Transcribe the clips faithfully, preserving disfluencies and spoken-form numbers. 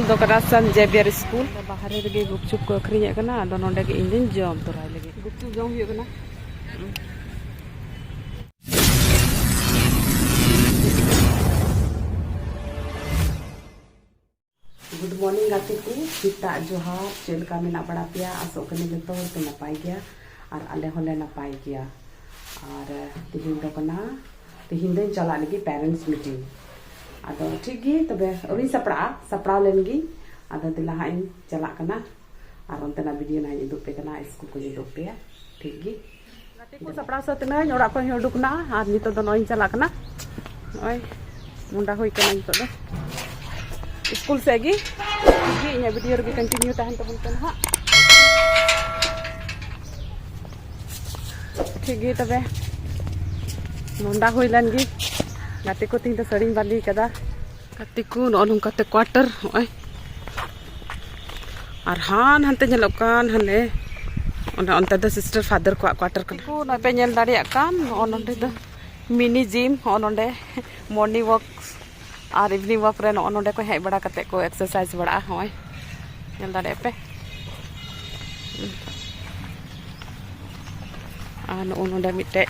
ᱫᱚ ᱠᱟᱱᱟ ᱥᱟᱱ ᱡᱮᱵᱤᱭᱟᱨ ᱥᱠᱩᱞ᱾ ᱵᱟᱦᱨᱮ ᱨᱮᱜᱮ ᱜᱩᱯᱪᱩᱯ ᱠᱚ ᱟᱹᱠᱷᱨᱤᱧᱮᱫ ᱠᱟᱱᱟ, ᱟᱫᱚ ᱱᱚᱰᱮ ᱜᱮ ᱤᱧ ᱫᱚᱧ ᱡᱚᱢ ᱛᱚᱨᱟᱭ ᱞᱟᱹᱜᱤᱫ᱾ ᱜᱩᱯᱪᱩᱯ ᱡᱚᱢ ᱦᱩᱭᱩᱜ ᱠᱟᱱᱟ᱾ ᱜᱩᱰ ᱢᱚᱨᱱᱤᱝ ᱜᱟᱛᱮ ᱠᱚ, ᱥᱮᱛᱟᱜ ᱡᱚᱦᱟᱨ᱾ ᱪᱮᱫ ᱞᱮᱠᱟ ᱢᱮᱱᱟᱜ ᱵᱟᱲᱟ ᱯᱮᱭᱟ? ᱟᱥᱚᱜ ᱠᱟᱹᱱᱟᱹᱧ ᱡᱚᱛᱚ ᱦᱚᱲ ᱯᱮ ᱱᱟᱯᱟᱭ ᱜᱮᱭᱟ ᱟᱨ ᱟᱞᱮ ᱦᱚᱸᱞᱮ ᱱᱟᱯᱟᱭ ᱜᱮᱭᱟ᱾ ᱟᱨ ᱛᱮᱦᱮᱧ ᱫᱚ ᱠᱟᱱᱟ, ᱛᱮᱦᱮᱧ ᱫᱚᱧ ᱪᱟᱞᱟᱜ ᱞᱟᱹᱜᱤᱫ parents meeting᱾ ᱟᱫᱚ ᱴᱷᱤᱠ ᱜᱮ, ᱛᱚᱵᱮ ᱟᱹᱣᱨᱤᱧ ᱥᱟᱯᱲᱟᱜᱼᱟ, ᱥᱟᱯᱲᱟᱣ ᱞᱮᱱ ᱜᱤᱧ᱾ ᱟᱫᱚ ᱫᱮᱞᱟ ᱦᱟᱸᱜ ᱤᱧ ᱪᱟᱞᱟᱜ ᱠᱟᱱᱟ ᱟᱨ ᱚᱱᱛᱮᱱᱟᱜ video ᱱᱟᱦᱟᱜ ᱤᱧ ᱩᱫᱩᱜ ᱯᱮ ᱠᱟᱱᱟ, ᱥᱠᱩᱞ ᱠᱚᱧ ᱩᱫᱩᱜ ᱯᱮᱭᱟ᱾ ᱴᱷᱤᱠ ᱜᱮ᱾ ᱜᱟᱛᱮ ᱠᱚ ᱥᱟᱯᱲᱟᱣ ᱥᱟᱹᱛ ᱮᱱᱟᱹᱧ, ᱚᱲᱟᱜ ᱠᱷᱚᱱ ᱤᱧ ᱩᱰᱩᱠ ᱮᱱᱟ ᱟᱨ ᱱᱤᱛᱚᱜ ᱫᱚ ᱱᱚᱜᱼᱚᱭ ᱤᱧ ᱪᱟᱞᱟᱜ ᱠᱟᱱᱟ᱾ ᱱᱚᱜᱼᱚᱭ ᱢᱚᱦᱰᱟ ᱦᱩᱭ ᱠᱟᱱᱟ ᱱᱤᱛᱚᱜ ᱫᱚ ᱥᱠᱩᱞ ᱥᱮᱫ ᱜᱮ᱾ ᱴᱷᱤᱠ ᱜᱮ, ᱤᱧᱟᱹᱜ video ᱨᱮᱜᱮ continue ᱛᱟᱦᱮᱱ ᱛᱟᱵᱚᱱ ᱯᱮ ᱱᱟᱦᱟᱜ᱾ ᱴᱷᱤᱠ ᱜᱮ, ᱛᱚᱵᱮ ᱢᱚᱦᱰᱟ ᱦᱩᱭ ᱞᱮᱱ ᱜᱮ᱾ ᱜᱟᱛᱮ ᱠᱚ, ᱛᱮᱦᱮᱧ ᱫᱚ ᱥᱟᱹᱲᱤᱧ ᱵᱟᱸᱫᱮ ᱠᱟᱫᱟ᱾ ᱜᱟᱛᱮ ᱠᱚ, ᱱᱚᱜᱼᱚ ᱱᱚᱝᱠᱟᱛᱮ quarter, ᱱᱚᱜᱼᱚᱭ᱾ ᱟᱨ ᱦᱟᱱ ᱦᱟᱱᱛᱮ ᱧᱮᱞᱚᱜ ᱠᱟᱱ ᱦᱟᱱᱮ, ᱚᱱᱟ ᱚᱱᱛᱮ ᱫᱚ sister father ᱠᱚᱣᱟᱜ quarter ᱠᱟᱱᱟ᱾ ᱜᱟᱛᱮ ᱠᱚ, ᱱᱚᱜᱼᱚᱭ ᱯᱮ ᱧᱮᱞ ᱫᱟᱲᱮᱭᱟᱜ ᱠᱟᱱ, ᱱᱚᱜᱼᱚ ᱱᱚᱸᱰᱮ ᱫᱚ mini gym, ᱱᱚᱜᱼᱚ ᱱᱚᱸᱰᱮ morning walk ᱟᱨ evening walk ᱨᱮ ᱱᱚᱜᱼᱚ ᱱᱚᱸᱰᱮ ᱠᱚ ᱦᱮᱡ ᱵᱟᱲᱟ ᱠᱟᱛᱮ ᱠᱚ exercise ᱵᱟᱲᱟᱜᱼᱟ᱾ ᱱᱚᱜᱼᱚᱭ ᱧᱮᱞ ᱫᱟᱲᱮᱭᱟᱜ ᱯᱮ᱾ ᱟᱨ ᱱᱚᱜᱼᱚ ᱱᱚᱸᱰᱮ ᱢᱤᱫᱴᱮᱡ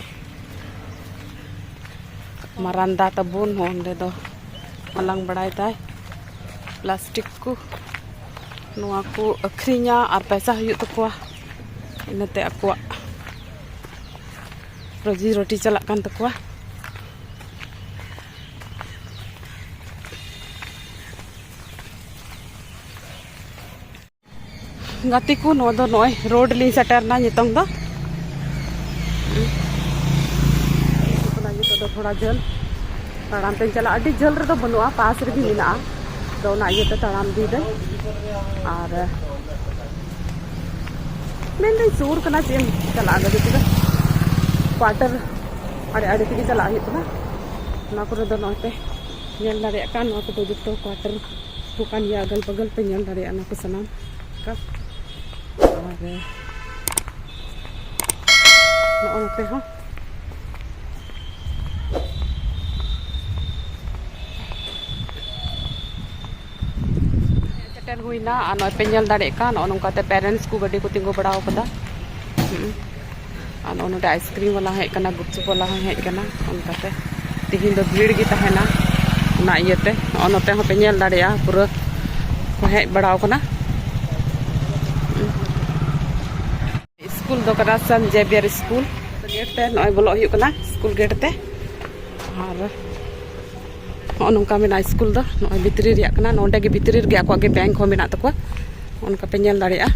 ᱢᱟᱨᱟᱱᱫᱟ ᱛᱟᱵᱚᱱ, ᱱᱚᱜᱼᱚ ᱱᱚᱸᱰᱮ ᱫᱚ ᱦᱟᱞᱟᱝ ᱵᱟᱲᱟᱭ ᱫᱟᱭ plastic ᱠᱚ᱾ ᱱᱚᱣᱟ ᱠᱚ ᱟᱹᱠᱷᱨᱤᱧᱟ ᱟᱨ ᱯᱚᱭᱥᱟ ᱦᱩᱭᱩᱜ ᱛᱟᱠᱚᱣᱟ, ᱤᱱᱟᱹᱛᱮ ᱟᱠᱚᱣᱟᱜ ᱨᱩᱡᱤ ᱨᱩᱴᱤ ᱪᱟᱞᱟᱜ ᱠᱟᱱ ᱛᱟᱠᱚᱣᱟ᱾ ᱜᱟᱛᱮ ᱠᱚ, ᱱᱚᱣᱟ ᱫᱚ ᱱᱚᱜᱼᱚᱭ road ᱞᱤᱧ ᱥᱮᱴᱮᱨᱱᱟ ᱱᱤᱛᱚᱝ ᱫᱚ᱾ ᱦᱤᱡᱩᱜ ᱠᱟᱱᱟ ᱱᱤᱛᱚᱜ ᱫᱚ ᱛᱷᱚᱲᱟ ᱡᱷᱟᱹᱞ ᱛᱟᱲᱟᱢ ᱛᱮᱧ ᱪᱟᱞᱟᱜᱼᱟ᱾ ᱟᱹᱰᱤ ᱡᱷᱟᱹᱞ ᱨᱮᱫᱚ ᱵᱟᱹᱱᱩᱜᱼᱟ, ᱯᱟᱥ ᱨᱮᱜᱮ ᱢᱮᱱᱟᱜᱼᱟ᱾ ᱟᱫᱚ ᱚᱱᱟ ᱤᱭᱟᱹᱛᱮ ᱛᱟᱲᱟᱢ ᱤᱫᱤᱭᱮᱫᱟᱹᱧ᱾ ᱟᱨ ᱢᱮᱱᱫᱟᱹᱧ ᱥᱩᱨ ᱠᱟᱱᱟ, ᱪᱮᱫ ᱮᱢ ᱪᱟᱞᱟᱜᱼᱟ ᱜᱟᱹᱰᱤ ᱛᱮᱫᱚ᱾ Quarter ᱟᱲᱮ ᱟᱲᱮ ᱛᱮᱜᱮ ᱪᱟᱞᱟᱜ ᱦᱩᱭᱩᱜ ᱠᱟᱱᱟ᱾ ᱚᱱᱟ ᱠᱚᱨᱮ ᱫᱚ ᱱᱚᱜᱼᱚᱭ ᱯᱮ ᱧᱮᱞ ᱫᱟᱲᱮᱭᱟᱜ ᱠᱟᱱ, ᱱᱚᱣᱟ ᱠᱚᱫᱚ ᱡᱚᱛᱚ quarter ᱠᱚ ᱠᱟᱱ ᱜᱮᱭᱟ᱾ ᱟᱜᱟᱞ ᱵᱟᱜᱟᱞ ᱯᱮ ᱧᱮᱞ ᱫᱟᱲᱮᱭᱟᱜᱼᱟ ᱚᱱᱟ ᱠᱚ ᱥᱟᱱᱟᱢ ᱠᱟ᱾ ᱟᱨ ᱱᱚᱜᱼᱚ ᱱᱚᱛᱮ ᱦᱚᱸ᱾ ᱥᱮᱴᱮᱨ ᱦᱩᱭᱱᱟ ᱟᱨ ᱱᱚᱜᱼᱚᱭ ᱯᱮ ᱧᱮᱞ ᱫᱟᱲᱮᱭᱟᱜ ᱠᱟᱱ, ᱱᱚᱜᱼᱚ ᱱᱚᱝᱠᱟᱛᱮ ᱯᱮᱨᱮᱱᱴᱥ ᱠᱚ ᱜᱟᱹᱰᱤ ᱠᱚ ᱛᱤᱸᱜᱩ ᱵᱟᱲᱟ ᱟᱠᱟᱫᱟ᱾ ᱦᱩᱸ᱾ ᱟᱨ ᱱᱚᱜᱼᱚ ᱱᱚᱰᱮ ᱟᱭᱤᱥᱠᱨᱤᱢ ᱵᱟᱞᱟ ᱦᱚᱸ ᱦᱮᱡ ᱠᱟᱱᱟ, ᱜᱩᱯᱪᱩᱯ ᱵᱟᱞᱟ ᱦᱚᱸ ᱦᱮᱡ ᱠᱟᱱᱟ᱾ ᱚᱱᱠᱟᱛᱮ ᱛᱤᱦᱤᱧ ᱫᱚ ᱵᱷᱤᱲ ᱜᱮ ᱛᱟᱦᱮᱱᱟ, ᱚᱱᱟ ᱤᱭᱟᱹᱛᱮ ᱱᱚᱜᱼᱚ ᱱᱚᱛᱮ ᱦᱚᱸ ᱯᱮ ᱧᱮᱞ ᱫᱟᱲᱮᱭᱟᱜᱼᱟ, ᱯᱩᱨᱟᱹ ᱠᱚ ᱦᱮᱡ ᱵᱟᱲᱟᱣ ᱠᱟᱱᱟ᱾ ᱦᱩᱸ᱾ ᱥᱠᱩᱞ ᱫᱚ ᱠᱟᱱᱟ ᱥᱮᱱᱴ ᱡᱮᱵᱤᱭᱟᱨ ᱥᱠᱩᱞ᱾ ᱜᱮᱴ ᱛᱮ ᱱᱚᱜᱼᱚᱭ ᱵᱚᱞᱚᱜ ᱦᱩᱭᱩᱜ ᱠᱟᱱᱟ, ᱥᱠᱩᱞ ᱜᱮᱴ ᱛᱮ᱾ ᱟᱨ ᱱᱚᱜᱼᱚ ᱱᱚᱝᱠᱟ ᱢᱮᱱᱟᱜᱼᱟ, ᱥᱠᱩᱞ ᱫᱚ ᱱᱚᱜᱼᱚᱭ ᱵᱷᱤᱛᱨᱤ ᱨᱮᱭᱟᱜ ᱠᱟᱱᱟ᱾ ᱱᱚᱸᱰᱮ ᱜᱮ ᱵᱷᱤᱛᱨᱤ ᱨᱮᱜᱮ ᱟᱠᱚᱣᱟᱜ ᱜᱮ ᱵᱮᱝᱠ ᱦᱚᱸ ᱢᱮᱱᱟᱜ ᱛᱟᱠᱚᱣᱟ, ᱚᱱᱠᱟ ᱯᱮ ᱧᱮᱞ ᱫᱟᱲᱮᱭᱟᱜᱼᱟ᱾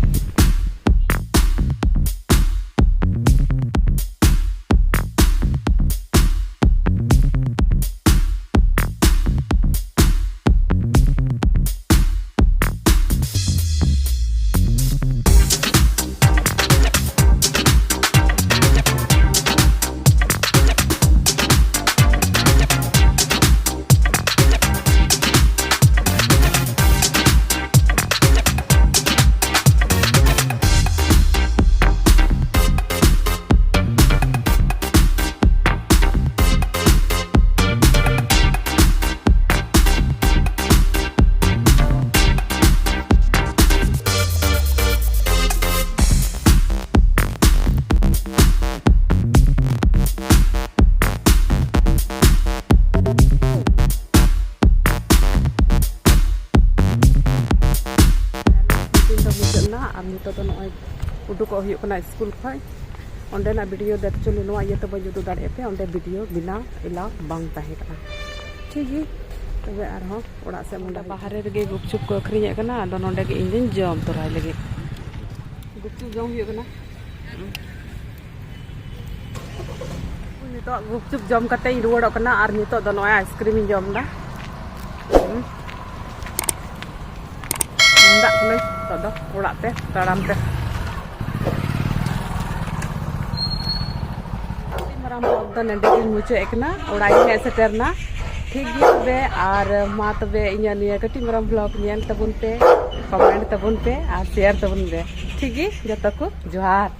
ᱢᱤᱴᱤᱝ ᱫᱚ ᱢᱩᱪᱟᱹᱫ ᱮᱱᱟ ᱟᱨ ᱱᱤᱛᱚᱜ ᱫᱚ ᱱᱚᱜᱼᱚᱭ ᱩᱰᱩᱠᱚᱜ ᱦᱩᱭᱩᱜ ᱠᱟᱱᱟ ᱥᱠᱩᱞ ᱠᱷᱚᱱ᱾ ᱚᱸᱰᱮᱱᱟᱜ ᱵᱷᱤᱰᱤᱭᱳ ᱫᱚ ᱮᱠᱪᱩᱭᱮᱞᱤ ᱱᱚᱣᱟ ᱤᱭᱟᱹᱛᱮ ᱵᱟᱹᱧ ᱩᱫᱩᱜ ᱫᱟᱲᱮᱭᱟᱜ ᱯᱮ, ᱚᱸᱰᱮ ᱵᱷᱤᱰᱤᱭᱳ ᱵᱮᱱᱟᱣ ᱮᱞᱟᱣ ᱵᱟᱝ ᱛᱟᱦᱮᱸ ᱠᱟᱱᱟ᱾ ᱴᱷᱤᱠ ᱜᱮ, ᱛᱚᱵᱮ ᱟᱨᱦᱚᱸ ᱚᱲᱟᱜ ᱥᱮᱫ ᱢᱚᱱᱮ ᱵᱟᱦᱨᱮ ᱨᱮᱜᱮ ᱜᱩᱯᱪᱩᱯ ᱠᱚ ᱟᱹᱠᱷᱨᱤᱧᱮᱫ ᱠᱟᱱᱟ, ᱟᱫᱚ ᱱᱚᱸᱰᱮ ᱜᱮ ᱤᱧ ᱫᱚᱧ ᱡᱚᱢ ᱛᱚᱨᱟᱭ ᱞᱟᱹᱜᱤᱫ᱾ ᱜᱩᱯᱪᱩᱯ ᱡᱚᱢ ᱦᱩᱭᱩᱜ ᱠᱟᱱᱟ᱾ ᱱᱤᱛᱚᱜ ᱜᱩᱯᱪᱩᱯ ᱡᱚᱢ ᱠᱟᱛᱮ ᱤᱧ ᱨᱩᱣᱟᱹᱲᱚᱜ ᱠᱟᱱᱟ ᱟᱨ ᱱᱤᱛᱚᱜ ᱫᱚ ᱱᱚᱜᱼᱚᱭ ᱟᱭᱤᱥᱠᱨᱤᱢ ᱤᱧ ᱡᱚᱢ ᱮᱫᱟ᱾ ᱦᱩᱸ᱾ ᱢᱚᱦᱰᱟᱜ ᱠᱟᱹᱱᱟᱹᱧ ᱱᱤᱛᱚᱜ ᱫᱚ ᱚᱲᱟᱜ ᱛᱮ ᱛᱟᱲᱟᱢ ᱛᱮ᱾ ᱟᱹᱰᱤ ᱢᱟᱨᱟᱝ vlog ᱫᱚ ᱱᱚᱰᱮ ᱜᱤᱧ ᱢᱩᱪᱟᱹᱫ ᱮᱫ ᱠᱟᱱᱟ᱾ ᱚᱲᱟᱜ ᱤᱧ ᱦᱮᱡ ᱥᱮᱴᱮᱨ ᱮᱱᱟ᱾ ᱴᱷᱤᱠ ᱜᱮ ᱛᱚᱵᱮ, ᱟᱨ ᱢᱟ ᱛᱚᱵᱮ ᱤᱧᱟᱹᱜ ᱱᱤᱭᱟᱹ ᱠᱟᱹᱴᱤᱡ ᱢᱟᱨᱟᱝ vlog ᱧᱮᱞ ᱛᱟᱵᱚᱱ ᱯᱮ, ᱠᱚᱢᱮᱱᱴ ᱛᱟᱵᱚᱱ ᱯᱮ ᱟᱨ ᱥᱮᱭᱟᱨ ᱛᱟᱵᱚᱱ ᱯᱮ᱾ ᱴᱷᱤᱠ ᱜᱮ, ᱡᱚᱛᱚ ᱠᱚ ᱡᱚᱦᱟᱨ᱾